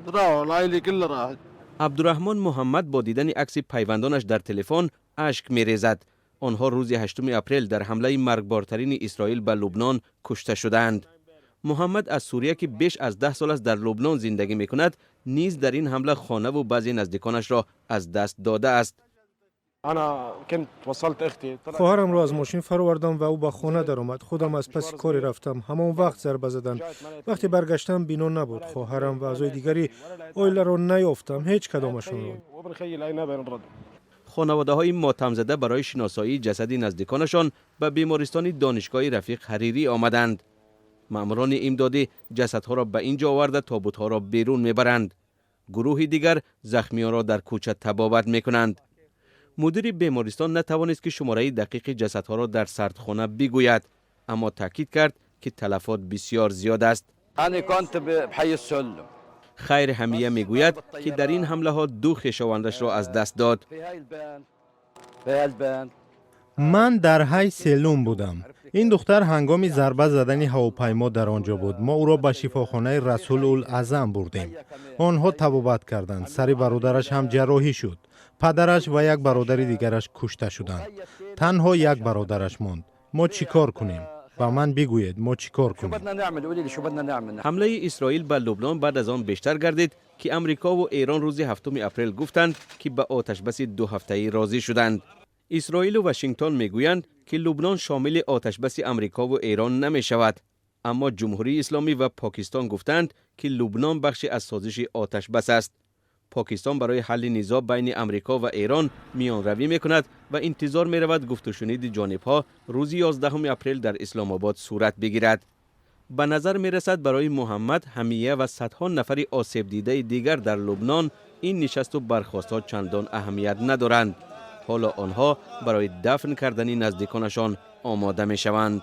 راحوا العائلة كلها راحت. Абдурраҳмон Муҳаммад бо дидани акси пайвандонаш дар телефон ашк мерезад. Онҳо рӯзи 8 апрел дар ҳамлаи маргбортарини Исроил ба Лубнон кушта шудаанд. Муҳаммад аз Сурия, ки беш аз 10 сол аст дар Лубнон зиндагӣ мекунад, низ дар ин ҳамла хонаву баъзе наздиконашро аз даст додааст. انا كنت وصلت اختي طلعت Хоҳарамро аз мошин фаровардам ва ӯ ба хона даромад. Худам аз паси коре рафтам. Ҳамон вақт зарба заданд. Вақте баргаштам, бино набуд. Хоҳарам ва аъзои дигари оиларо наёфтам, ҳеҷ кадомашонро. وابن خيي لقيناه بين الردم. Хонаводаҳои мотамзада барои шиносоии ҷасади наздиконашон ба бемористони донишгоҳи Рафиқ Ҳарирӣ омаданд. Маъмурони имдодӣ ҷасадҳоро ба ин ҷо оварда, тобутҳоро берун мебаранд. Гурӯҳи дигар захмиёнро дар кӯча табобат мекунанд. Мудири бемористон натавонист, ки шумораи дақиқи ҷасадҳоро дар сардхона бигӯяд, аммо таъкид кард, ки талафот бисёр зиёд аст. أنا كنت بحي السلم. Хайр Ҳамия мегӯяд, ки дар ин ҳамлаҳо ду хешовандашро аз даст дод. في هاي البنت في هاي البنت. Ман дар ҳай Селум будам. Ин духтар ҳангоми зарба задани ҳавопаймо дар он ҷо буд. Мо ӯро ба шифохонаи Расулул Аъзам бурдем. Онҳо табобат карданд. Сари бародараш ҳам ҷарроҳӣ шуд. Падараш ва як бародари дигараш кушта шуданд. Танҳо як бародараш монд. Мо чӣ кор кунем? Ба ман бигӯед, мо чӣ кор شو кунем? بدنا نعمل؟ قولي لي شو بدنا نعمل. Ҳамлаи Исроил ба Лубнон баъд аз он бештар гардид, ки Амрикову Эрон рӯзи 7 апрел гуфтанд, ки ба оташбаси дуҳафтаӣ розӣ шуданд. Исроилу Вашингтон мегӯянд, ки Лубнон шомили оташбаси Амрикову Эрон намешавад, аммо Ҷумҳурии Исломӣ ва Покистон гуфтанд, ки Лубнон бахше аз созиши оташбас аст. Покистон барои ҳалли низоъ байни Амрико ва Эрон миёнравӣ мекунад ва интизор меравад, гуфтушуниди ҷонибҳо рӯзи 11 апрел дар Исломобод сурат бигирад. Ба назар мерасад, барои Муҳаммад Ҳамия ва садҳо нафари осебдидаи дигар дар Лубнон ин нишасту бархостҳо чандон аҳамият надоранд. Ҳоло онҳо барои дафн кардани наздиконашон омода мешаванд.